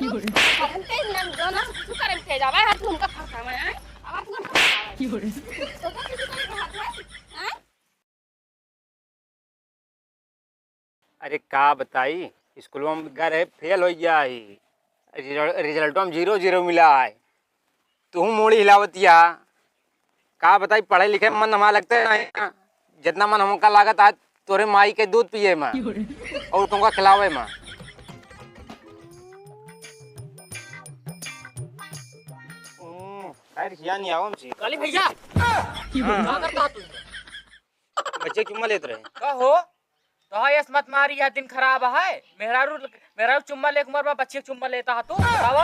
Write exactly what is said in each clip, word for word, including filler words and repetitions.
हम तेज ना, जो ना, तू करे तेज, आवा है, तू हमका फंसावा है, आवा तू हमका फंसावा है। तो कुछ करे के हाथ है, हैं? अरे का बताई, स्कूलवा में गए रहे, फेल होइ गया ही। रिजल-, रिजल्टवा में जीरो जीरो मिला है। तू मूड़ी हिलावतिया। का बताई, पढ़े लिखे में मन हमारा लगते नहीं है। जितना मन हमका लागत आज तोरे माई के दूध पिए में और तुमका खिलावे में। हम्म, खैर, किया नहीं आवा हमसे। काली भैया, हाँ। का करता तू? बच्चे चुम्मा लेत रहे। का हो? तो हाँ, यस मत मारी, यह दिन खराब है। मेहरारू, मेहरारू चुम्मा लेके मरबा, बच्चे चुम्मा लेता है तू, बतावा?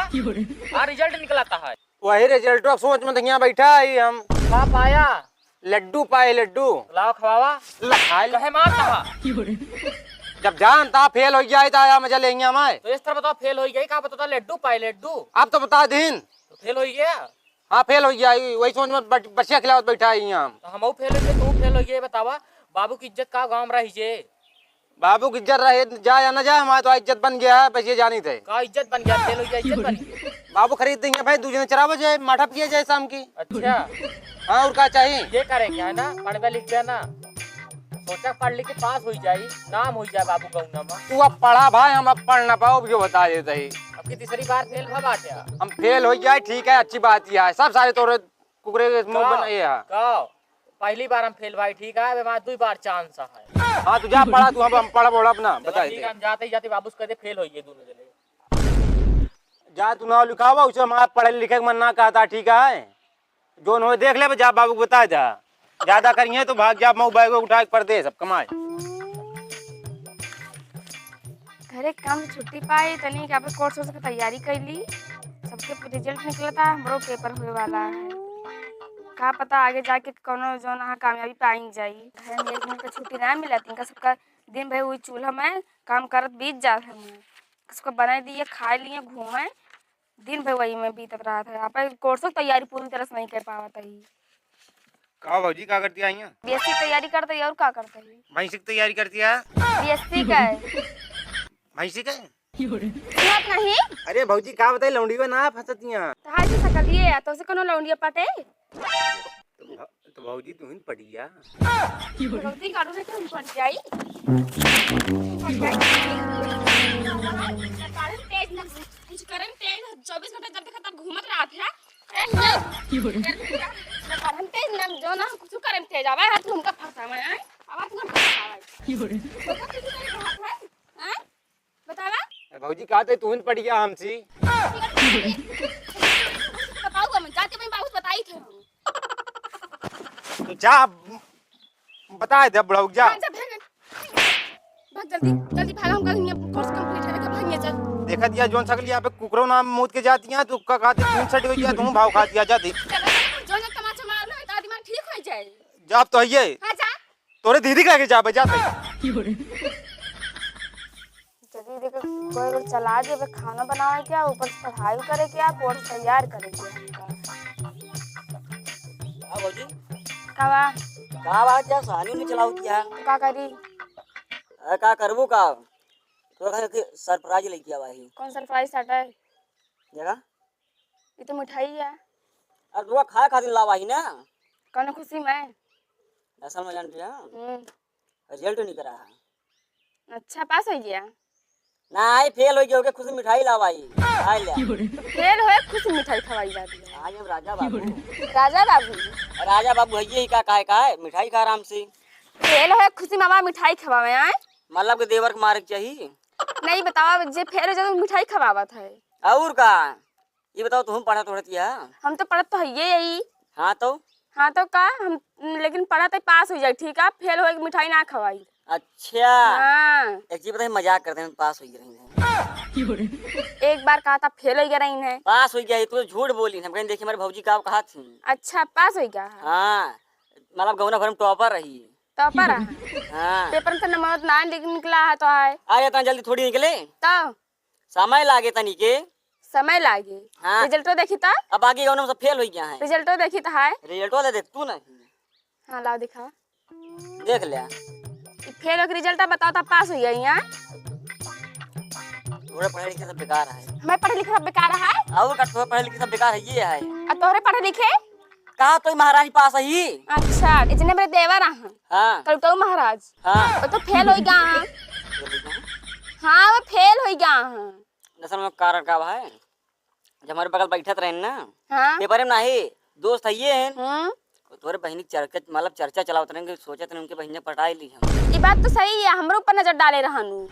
आ रिजल्ट निकलता है। वही रिजल्ट सोच में तो यहाँ बैठा ही हम। का पाया? लड्डू पाए, लड्डू। लाओ खवावा। ला, खा ले। कहे मारता है? जब जानता फेल होइ जाए तो आया मजा लेंगे हमारे। तो इस तरह बताओ, फेल होइ गई, का बताता लड्डू पाए, लड्डू। आप तो बता दीन। तो फेल होइ गया। हाँ, फेल होइ गया, वही सोच में बच-, बच्चिया खिलावत बैठा ही हम। तो हमहू फेल होइ गए, तू फेल होइ गए, बतावा, बाबू की इज्जत का गाँव में रही जे? बाबू की इज्जत रहे, जाए या ना जाए, हमारे तो इज्जत बन गया है, बस ये जानी थे। का इज्जत बन गया? फेल होइ गया, इज्जत बन गया। बाबू खरीद देंगे भाई, दू जने चरावे जाए, माठा पिए जाए शाम की। अच्छा। हाँ, और का चाहिए? ये करे क्या है ना, पढ़बे लिखबे ना, सोचा पढ़ लिख के पास होइ जाई, नाम होइ जाए बाबू गौना में। तू अब पढ़ा भाई, हम अब पढ़ ना पाओ, अब यो बता देते ही। अब की तीसरी बार फेल भा बाटे। हम फेल होइ जाए, ठीक है, अच्छी बात यह है, सब सारे तोरे कुकरे के मुंह का? बनाए है। का? पहली बार हम फेल भाई, ठीक है, अब हमारा दुई बार चांस है। हाँ, तू जा पढ़ा, तू हम, हम पढ़ब ओढ़ब ना, चला बता ठीक दे। है, हम जाते ही जाते बाबू से कह दे फेल होइए दोनों जने। जा तू नाव लिखावा, उसे हमारा पढ़े लिखे के मन ना कहता, ठीक है। जोन होए देख ले, जा बाबू को बता जा। ज्यादा करिए तो भाग जा, मऊ बैग उठा के परदेस अब कमाए। घरे काम से छुट्टी पाई, तनी का पे कोर्स वोर्स के तैयारी कर ली। सबके रिजल्ट निकलता, हमरो पेपर होए वाला है। का पता आगे जाके कौनो जौन अहाँ कामयाबी पाइन जाई। घरे में एक दिन के छुट्टी ना मिलत, इनका सबका दिन भर वही चूल्हा में काम करत बीत जात है। सबका बनाए दिए, खाए लिए, घूमे, दिन भर वही में बीतत रहत है। आप कोर्सो की तैयारी पूरी तरह से नहीं कर पावत है। का भौजी, का करती आई हैं? बीएससी की तैयारी करत ही, और का करत ही? भैंसी की तैयारी करती है? बीएससी का है। भैंसी का है? सुनत नहीं? अरे भौजी, का बताई, लौंडिया ना फंसती हैं। तो हाय जी सकल ये, तो से कोनो लौंडिया पटे? तो भौजी, तू ही न पटिया। गलती काटो से क्यों पट जाई? पट जाई। कारण तेज न, कुछ करन तेज, चौबीस घंटा जब देखा तब घूमत रहत है। ए, ना। ना करन तेज, ना जो ना कुछ करन तेज। आवा है, तू हमका फंसावा है। आवा तू हमका फंसावा है। तो कुछ करे के हाथ है? हैं? बतावा। ए, भौजी, का ते तू ही न पटिया हमसे? बताऊँ हम, जाते मैं बाबू से बताई थे हम। तो जा, बताए दे बुढ़ऊ, जा। भाग जा, भाग। भाग जल्दी, जल्दी भाग, हम कल हियाँ कोर्स कंप्लीट करके भागिए चल। देखा दिया, जोन सकल यहाँ पे कुकरो ना मूत के जाती हैं, तो का कहते खून सट हो गया, तुम भाव खा दिया, जा दे। चल, जोन जोन तमाचा मार लो, तो दिमाग ठीक हो जाए। जा, अब तो है ये। हाँ, जा। तोरे दीदी कह के जा, बजा दे। जल्दी देख, कोई अगर चला देबे खाना बनावे के, ऊपर से पढ़ाई करे के, कोर्स तैयार करे के। हाँ भौजी। का बा? का बात जा सानी नहीं चलावती है? तो का करी? अरे का करबू का? तो कहे कि सरप्राइज लेके आवा ही। कौन सरप्राइज साटा है? जगह? ये तो मिठाई है। अरे दुआ खाए खातिर लावा ही ना। कौन खुशी में? असल में जानती है? हम्म। रिजल्ट नहीं करा है। अच्छा, पास हो गया? नहीं, फेल हो गया, ओके खुशी मिठाई लावा ही। खा ले। फेल होए खुशी मिठाई खवाई जाती है। आज हम राजा बाबू। राजा बाबू? राजा बाबू है ये ही का, का है, का है? मिठाई खा आराम से। फेल होए खुशी मामा मिठाई खवावे आए? मतलब के देवर के मारे के चाहिए। नहीं बतावा, जे फेल हो जाए तो मिठाई खवावत है। और का? ये बताओ, तुम पढ़त वढ़त या? हम तो पढ़त तो हइये यही। हाँ तो? हाँ तो का, हम लेकिन पढ़त है, पास हो जाए, ठीक है, फेल होए के मिठाई ना खवाई। अच्छा। हाँ। एक चीज बताई, मजाक करते हैं, पास हो गए रही हैं। एक बार कहा था फेल हो गए रही हैं। पास हो गया, ये तो झूठ बोली, हम कहीं देखी हमारे भौजी का कहा थी। अच्छा, पास हो गया है। हाँ, मतलब गौना भर में टॉपर रही। टॉपर रहा। हाँ। पेपर में तो नंबर ना निकला है तो है। अरे इतना जल्दी थोड़ी निकले। तो समय लागे तनी के। समय लागे। हाँ। रिजल्टो देखी त? अब आगे कौनो सब फेल हो गया है। रिजल्टो देखी त है? रिजल्टो दे दे तू नहीं। हाँ, लाओ दिखा। देख ले। ई फेल होके रिजल्ट बताओ त पास हो गई यहाँ। तोरे पढ़े लिखे सब बेकार है। हमारे पढ़े लिखे सब बेकार है? और का, तोरे पढ़े लिखे सब बेकार है, ये है। और तोहरे पढ़े लिखे? कहाँ तो महारानी पास ही? अच्छा, इतने बड़े देवर हैं। हाँ। कल तो महाराज। हाँ। वो तो फेल हो गया है। हाँ, वो फेल हो गया है। असल में कारण का भाई, जब हमारे बगल बैठत रहे ना, हाँ। पेपर में नाही, दोस्त है ये हैं। हम्म। तोरे बहिनी के चर्चा, मतलब चर्चा चलावत रहे, सोचत रहे उनके बहिनी पटाई ली हम। ये बात तो सही है, हमरो ऊपर नजर डाले रहनु।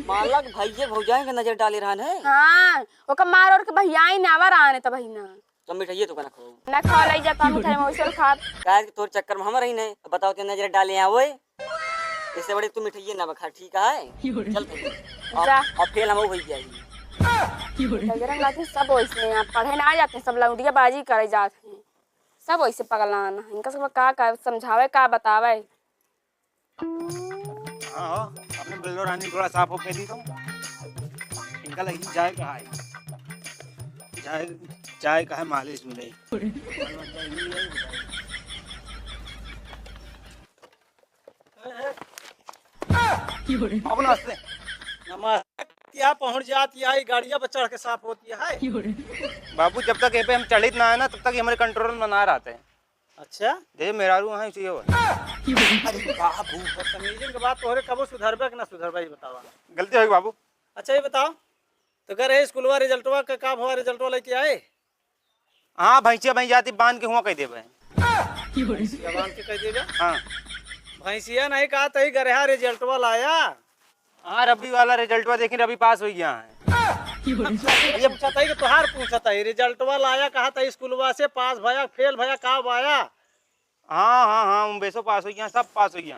मालक भैया भौजाई के नजर डाले रहन है। हाँ, ओकर मार और के भैया ही नावा रहन है तब ही ना। तो मिठाइए तो ना खाओ। ना खा लाई जाता मिठाई में उसे खा। काहे कि तोर चक्कर में हम रही नहीं, बताओ ते नजर डाले हैं ओए। इससे बड़े तू मिठाइए ना बखा, ठीक है? चल तू। और, जा। और फेल हम हो गया ही। गजरम लाठी सब वैसे हैं, पढ़े ना आ जाते हैं, सब लौंडिया बाजी करे जाते हैं, सब वैसे पगलान हैं। इनका सब का, का समझावे, का बतावे। हाँ हो, अपने बिल्लो रानी थोड़ा साफ हो के दी तो। इनका लगी जाए कहाँ है? जाए, जाए कहाँ है मालिश मिले? अब नमस्ते। नमस्ते। क्या पहुँच जाती है, गाड़िया पर चढ़ के साफ होती है। बाबू, जब तक ए पे हम चढ़ित ना है ना, तब तक ये हमारे कंट्रोल में ना रहते हैं। अच्छा? जैसे मेहरारू हैं, इसी हो। अरे बाबू, बदतमीजी के बात तोहरे कबो सुधरबे कि ना सुधरबे, ये बतावा। गलती होगी बाबू। अच्छा, ये बताओ, तो कह रहे स्कूलवा रिजल्टवा का, का भवा, रिजल्टवा लेके आए? हाँ, भैंसिया भैंस जाती बांध के हुआ कह देबे। भैंसिया बांध के कह देबे? हाँ। भैंसिया नहीं कहा तही गरहा रिजल्टवा लाया। हाँ, रवि वाला रिजल्टवा देखी, रवि पास हो गया है। ये पूछा था कि तोहार पूछा था, रिजल्टवा लाया कहा था स्कूलवा से पास भया, फेल भया, का भया? हाँ, हाँ, हाँ, उम्बेसो पास हो गया, सब पास हो गया।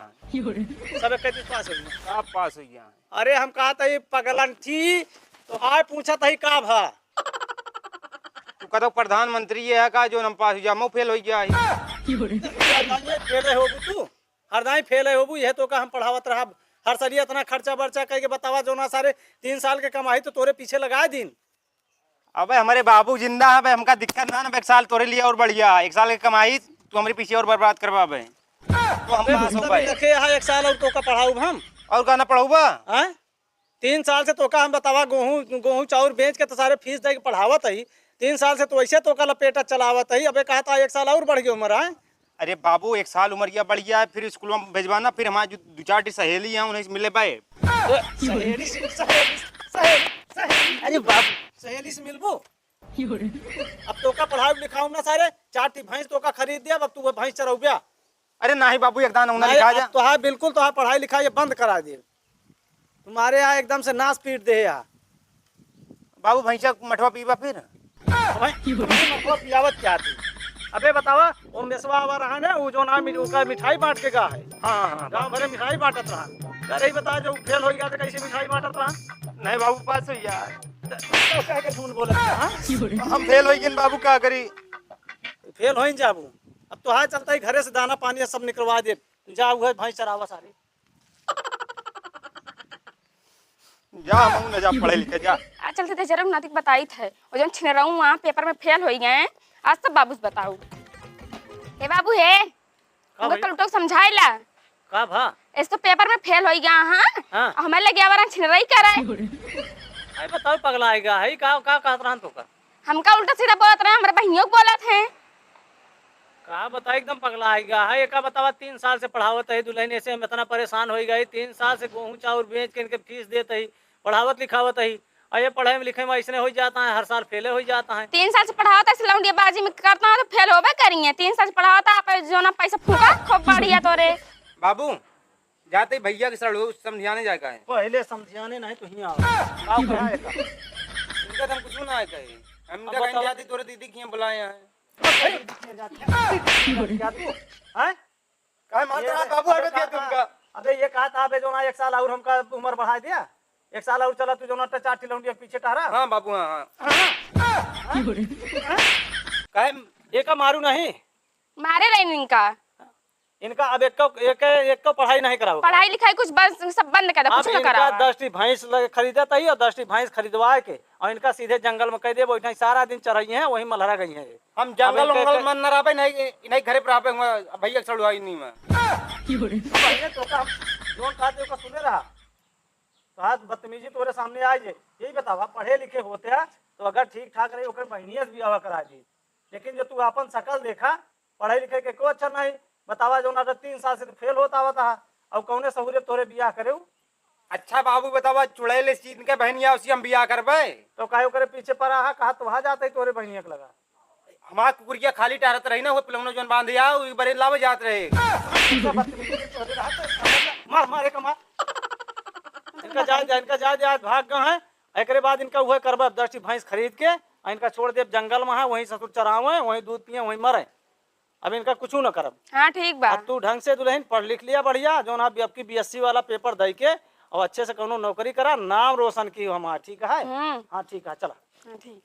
सब एक दिन पास हो गया। सब पास हो गया। अरे हम कहा था ये पगलन थी, तो हाय पूछा था ही का भा? तू कह दो प्रधानमंत्री ये है का जो हम पास हो गया, मैं फेल हो गया है। हरदाई फेल होबू तू, हरदाई फेल होबू, यह तो का हम पढ़ावत रहा, हर साल ये इतना खर्चा बर्चा करके बतावा जो ना सारे तीन साल के कमाई तो तोरे पीछे लगा दिन। अबे हमरे बाबू जिंदा हैं, अबे हमका दिक्कत ना, ना, एक साल तोरे लिए और बढ़िया है, एक साल के कमाई तू हमरे पीछे और बर्बाद करवा बे। तो हम अबे पास हो मतलब पाए। रखे यहाँ एक साल और तोका पढ़ाउब हम। और का ना पढ़ाउबा? हाँ? तीन साल से तोका हम बतावा, गोहूँ, गोहूँ चाउर बेच के तो सारे फीस दे के पढ़ावत ही। तीन साल से तो वैसे तोका लपेटा चलावत ही। अबे कहा था एक साल और बढ़ गयो उम्र, हाँ? अरे बाबू, एक साल उमरिया बढ़ गया है, फिर स्कूल में भेजवाना, फिर हमारी जो दो चार ठी सहेली हैं, उन्हें मिले पाए। तो सहेली से, सहेली, सहेली, सहेली। अरे बाबू। सहेली से मिलबो? अब तोका पढ़ाई लिखाऊं ना सारे, चार ठी भैंस तोका खरीद दिया, अब तू वो भैंस चरौबिया। अरे नाही बाबू, एक दाना उन्हें नहीं, लिखा अब जा। तो हाँ, बिल्कुल तो हाँ, पढ़ाई लिखाई ये बंद करा दे। तुम्हारे यहाँ एकदम से नाश पीट दे यहाँ। बाबू, भैंसा मठवा पीबा फिर? अबे, मठवा पियावत क्या थी? अबे बतावा, वो मेसवा आवा रहा ना, वो जो ना मिल-, ओका मिठाई बांट के गा है। हाँ, हाँ, हाँ। गाँव भरे मिठाई बांटत रहा। अरे बता, जो फेल हो गया तो कैसे मिठाई बांटत रहा? नहीं बाबू, पास हो गया। तो, तो कह के झूठ बोलत रहा, हाँ? हम फेल हो गए बाबू, का करी? फेल हो ही जाबू। अब तो हाय चलता ही घरे से दाना पानी सब निकलवा दे। जा, वो है भैंस चरावा सारी। जा, हमहू न जा, पढ़े लिखे, जा। आ चलते थे जरूर नातिक बताई थे। वो जौन छिनराऊ वहाँ पेपर में फेल होई गए, आज तब बाबू से बताऊ। हे बाबू हे, का उनका भाई? कल उठो समझाइला। का भा? इस तो पेपर में फेल होई गया, हाँ? हाँ। और हमारे लगे आवारा छिनराई करे। अरे बताओ पगला आएगा, है का, का कहत रहन तो का? हमका उल्टा सीधा बोलत रहे, हमरे बहिनियों के बोलत हैं। का बताई, एकदम पगला आइगा है। एका बतावा, तीन साल से पढ़ावत है दुल्हन, ऐसे हम इतना परेशान होई गए। तीन साल से गोहूँ चाउर बेच के इनके फीस देत है, पढ़ावत लिखावत है, और ये पढ़े में लिखे में ऐसने हो जाता है, हर साल फेले हो जाता है। तीन साल से पढ़ावत है, ऐसे लौंडियाबाजी में करता है तो फेल होबे करिए। तीन साल से पढ़ावत है, आप जो ना पैसा फूका खूब बढ़िया तोरे। बाबू, जाते ही भैया के सड़ो समझियाने जाए का है। पहले समझियाने नहीं तो हियाँ आओ। आओ, कहाँ है का? इनका तो हम कुछ ना है कहे। हम अब इनका कहीं बताओ। जाते तोरे दीदी के यहाँ बुलाए हैं। अरे, क्या तू? हैं? काहे मारत ये रहा अबे, बाबू, अबे हटो दिया कहा तुमका। था, अबे ये कहा था, अबे जो ना एक साल और हमका उम्र बढ़ा दिया, एक साल और चला तू जो ना चार ठिलौंडी के पीछे टहरा। हाँ बाबू, हाँ, हाँ। हाँ? हाँ? काहे? एका मारू नहीं? मारे रहे इनका। इनका अब एक, एक, एक पढ़ाई नहीं कराओ। पढ़ाई लिखाई कुछ बंद, सब बंद कर दे, अब कुछ ना इनका कराओ। दस ठी भैंस लगे खरीदत ही और दस ठी भैंस खरीदवा के और इनका सीधे जंगल में कह दे, बैठा सारा दिन चरई हैं, वहीं मलहरा गई हैं। हम जंगल अब इनके वंगल के मन न रहबे, नहीं, नहीं घरे पर रहबे, हुआ भैया के सड़ुआई नहीं में। पहले तो का हम जोन कहते ओका सुने रहा। तो आज बदतमीजी तोरे सामने आई जे। यही बतावा, पढ़े लिखे होते तो अगर ठीक ठाक रही, ओकर बहनिया से बियाह करा दी। लेकिन जो तू आपन शकल देखा, पढ़े लिखे के कोई अच्छा नहीं। बतावा, जो ना तो तीन साल से तो फेल होत आवत हा, और कौने सहूरे तोरे बियाह करे? अच्छा बाबू, बतावा, चुड़ैल इस चीज के बहनिया उसी हम बियाह करबे? तो काहे ओकरे पीछे पड़ा हा, कहा तो वहाँ जाते ही तोरे बहनिया के लगा। हमार कुकुरिया खाली टहरत रही ना, वो पिलौनो जौन बांधे आ, वो बरे लावे जात रहे। मार, मार, एक मार। इनका जाए दे, इनका जाए दे, आज भाग गए हैं। एकरे बाद इनका उहे करबे, अब दस ठी भैंस खरीद के, आ इनका छोड़ देब जंगल में, वहीं ससुर चरावे, वहीं दूध पिए, वहीं मरे। अब इनका कुछ न करब। हाँ, ठीक बा। अब तू ढंग से दुल्हन पढ़ लिख लिया बढ़िया, जौन अब, अब की बीएससी वाला पेपर दे के और अच्छे से कौनो नौकरी करा, नाम रोशन की हमार, ठीक है? हम्म। हाँ, ठीक है, चला। हाँ, ठीक।